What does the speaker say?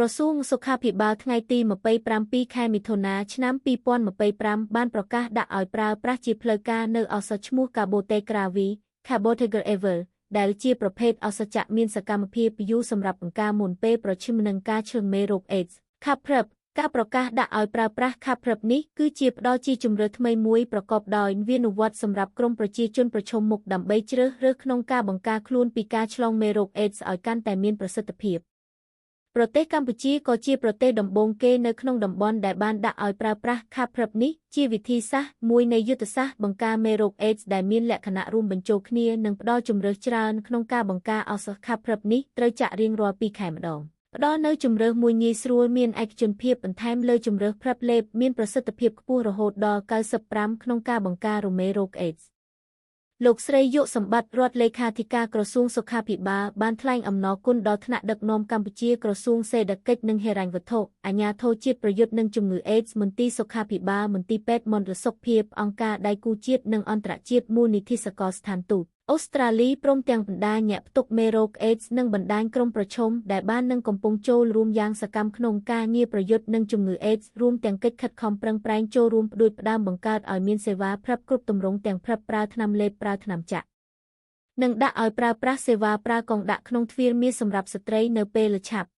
ក្រសួងសុខាភិបាលថ្ងៃទី27ខែមិថុនាឆ្នាំ2025បានប្រកាសដាក់ឲ្យប្រើប្រាស់ជាផ្លូវការនៅឱសថឈ្មោះ Cabotegravir Cabotegravir ដែលជាប្រភេទឱសថចាក់មានសកម្មភាពយូរសម្រាប់បង្ការមុនពេលប្រឈមនឹងការឆ្លងមេរោគអេដស៍ ខាប់ PrEP ការប្រកាសដាក់ឲ្យប្រើប្រាស់ខាប់ PrEP នេះគឺជាផ្ដល់ជាជម្រើសថ្មីមួយប្រកបដោយវានុវត្តន៍សម្រាប់ក្រុមប្រជាជនប្រឈមមុខដើម្បីជ្រើសរើសក្នុងការបង្ការខ្លួនពីការឆ្លងមេរោគអេដស៍ឲ្យកាន់តែមានប្រសិទ្ធភាពប្រទេសកម្ពុជាក៏ជាប្រទេសដំបូងគេនៅក្នុងតំបន់ដែលបានដាក់ឲ្យប្រើប្រាស់ខាប់ PrEP នេះជាវិធីសាស្ត្រមួយនៃយុទ្ធសាស្ត្របង្ការមេរោគអេដស៍ដែលមានលក្ខណៈរួមបញ្ចូលគ្នានិងផ្ដល់ជម្រើសច្រើនក្នុងការបង្ការឱសថខាប់ PrEP នេះត្រូវចាក់រៀងរាល់2ខែម្ដងផ្ដល់នូវជម្រើសមួយងាយស្រួលមានឯកជនភាពបន្ថែមលើជម្រើស PrEP លេបមានប្រសិទ្ធភាពខ្ពស់រហូតដល់95ក្នុងការបង្ការរមេរោគអេដស៍លោកស្រីយុសម្បត្តិរដ្ឋលេខាធិការក្រសួងសុខាភិបាលបានថ្លែងអំណរគុណដល់ថ្នាក់ដឹកនាំកម្ពុជាក្រសួងសេដ្ឋកិច្ចនិងហិរញ្ញវត្ថុអាជ្ញាធរជាតិប្រយុទ្ធនឹងជំងឺអេដស៍មន្ទីរសុខាភិបាលមន្ទីរពេទ្យមណ្ឌលសុខភាពអង្គការដៃគូជាតិនិងអន្តរជាតិមូលនិធិសកលស្ថានទូតអូស្ត្រាលីព្រមទាំងបណ្ដាញអ្នកផ្ទុកមេរោគអេដស៍និងបណ្ដាញក្រុមប្រឈមដែលបាននឹងកំពុងចូលរួមយ៉ាងសកម្មក្នុងការងារប្រយុទ្ធនឹងជំងឺអេដស៍រួមទាំងកិច្ចខិតខំប្រឹងប្រែងចូលរួមផ្ដួចផ្ដើមបង្កើតឲ្យមានសេវា PrEP គ្រប់ទម្រង់ទាំង PrEP ប្រើថ្នាំលេបប្រើថ្នាំចាក់និងដាក់ឲ្យប្រើប្រាស់សេវាប្រើកុងដាក់ក្នុងទ្វារមាសសម្រាប់ស្ត្រីនៅពេលឆាប់។